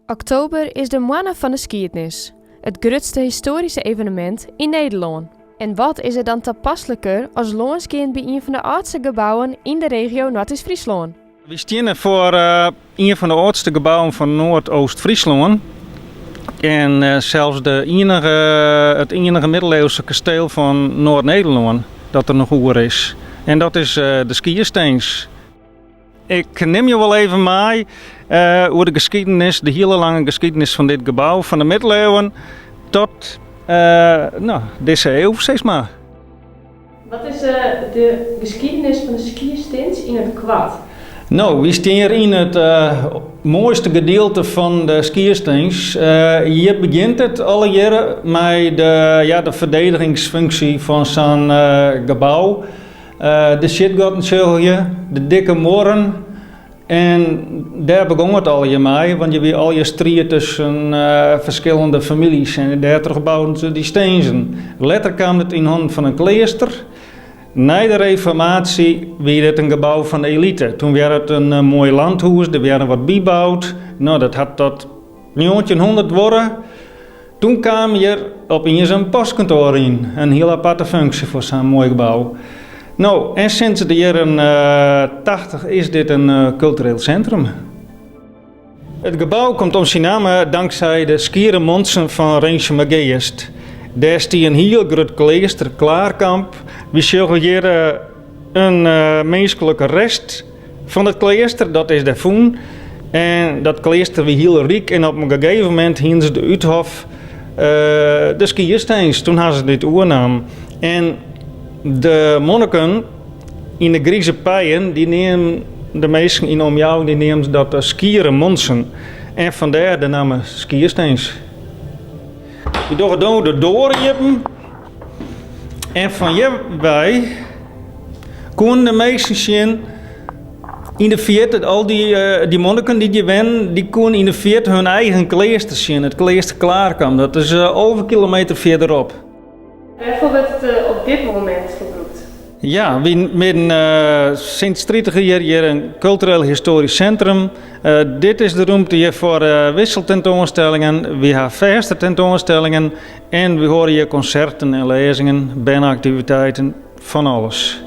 Oktober is de moanne fan de skiednis, it grutste histoaryske evenemint yn Nederlân. En wat is der dan tapasliker as lânsgean by ien fan de âldste gebouwen yn de regio Noardeast-Fryslân? Wy steane foar ien fan de âldste gebouwen fan Noardoost-Fryslân en sels de ienige, it ienige middeleeuwse kasteel fan Noard-Nederlân dat der noch oer is. En dat is de Skierstins. Ik nim jo wol even mei oer de geschiedenis, de hiele lange geschiedenis fan dit gebou, fan de middeleeuwen tot no, dizze eeuw, sis mar. Wat is de geschiedenis fan de Skierstins yn it koart? No, wy stean hjir yn it moaiste gedielte fan de Skierstins. Hjir begjint it allegearre mei de, ja, de ferdedigingsfunksje fan sa'n gebou. De sjitgatten sjogge je, de dikke muorren. En dêr begong it allegear mei, want hjir wie allegear striid tusken ferskillende famyljes en dêrtroch bouden se dy stinzen. Letter kaam it yn hannen fan in kleaster. Nei de reformaasje wie dit in gebou fan de elite. Toen waard it in moai landhûs, der waard wat byboud. No, dat hat tot njoggentjinhûndert duorre. Toen kaam hjir opiens in postkantoar yn, in hiel aparte funksje foar sa'n moai gebou. No, en sinds de jierren 80 is dit in kultureel sintrum. It gebou komt oan syn namme danksij de skiere muontsen fan Rinsumageast. Dêr stie in hiel grut kleaster, Klaarkamp. Wy sjogge hjir in minsklike rest fan it kleaster, dat is dêr fûn. En dat kleaster wie hiel ryk en op in gegeven momint hiene se de úthof de Skierstins. Toen ha se dit oernaam. En de monniken yn de grize pijen, dy neamden de minsken yn de omjouwing, dy neamden dat de skiere muontsen. En fandêr de namme Skierstins. Wy dogge no de doar iepen. En fan hjirwei koenen de minsken sjen yn de fierte, al dy, dy monniken dy't hjir wennen, dy koenen yn de fierte hun eigen kleaster sjen, it kleaster Klaarkamp. Dat is 11 kilometer fierderop. Wêrfoar wurdt it op dit momint brûkt? Ja, wy binne sinds 30 jier hjir in kultureel histoarysk sintrum. Dit is de rûmte hjir foar wisseltentoanstellingen. Wy ha fêste tentoanstellingen en wy hâlde hjir konserten en lêzingen, berne-aktiviteiten, fan alles.